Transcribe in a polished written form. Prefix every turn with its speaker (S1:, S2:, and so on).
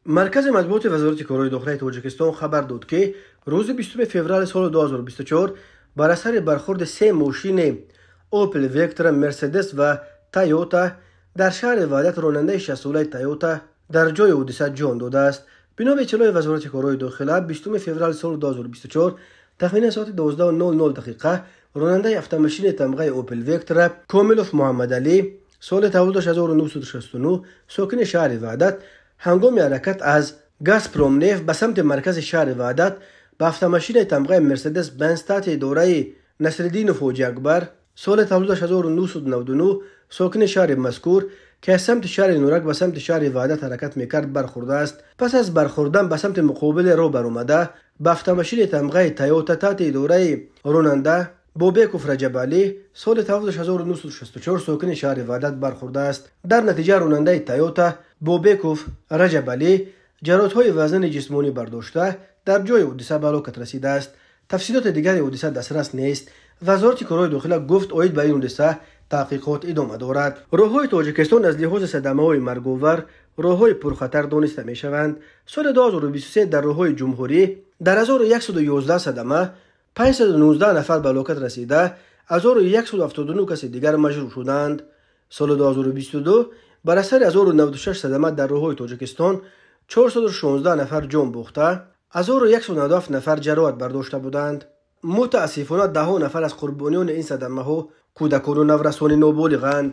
S1: Маркази матбуоти Вазорати корҳои дохилаи Тоҷикистон хабар дод, ки рӯзи 20 феврали соли 2024 бар асари бархӯрди се мошини Opel Vectra, Mercedes ва Toyota дар шаҳри Ваҳдат ронандаи 60-солаи Toyota дар ҷои ҳодиса ҷон додааст. Бино ба иттилои Вазорати корҳои дохила, 20 феврали соли 2024 тахминан соати 12:00 дақиқа ронандаи автомошини тамғаи Opel Vectra Комилов Муҳаммадалӣ, соли таваллудаш 1969, сокини шаҳри Ваҳдат, ҳангоми ҳаракат аз Газпромнефт ба самти маркази шаҳри Ваҳдат ба автомошинаи тамғаи Мерседес Бенз таҳти идораи Насриддинов Ҳоҷиакбар, соли таваллудаш 1999, сокини шаҳри мазкур, ки аз самти шаҳри Нурак ба самти шаҳри Ваҳдат ҳаракат мекард, бархӯрдааст. Пас аз бархӯрдан ба самти муқобили роҳ баромада ба автомошини тамғаи Тойота таҳти идораи ронанда Бобеков Раҷабалӣ, соли таваллудаш 1964, сокини шаҳри Ваҳдат бархӯрдааст. Дар натиҷа ронандаи Тойота Бобеков Раҷабалӣ ҷароҳатҳои вазнини ҷисмонӣ бардошта дар ҷои ҳодиса ба ҳалокат расидааст. Тафсилоти дигари ҳодиса дастрас нест. Вазорати корҳои дохила гуфт, оид ба ин ҳодиса таҳқиқот идома дорад. Роҳҳои Тоҷикистон аз лиҳози садамаҳои марговар роҳҳои пурхатар дониста мешаванд. Соли 2023 дар роҳҳои ҷумҳурӣ дар 1111 садама 519 нафар ба ҳалокат расида, 1179 каси дигар маҷрӯҳ шуданд. Соли 2022 бар асари 1096 садама дар роҳҳои Тоҷикистон 416 нафар ҷон бохта, 1197 нафар ҷароҳат бардошта буданд. Мутаассифона, даҳҳо нафар аз қурбониёни ин садамаҳо кӯдакону наврасони ноболиғанд.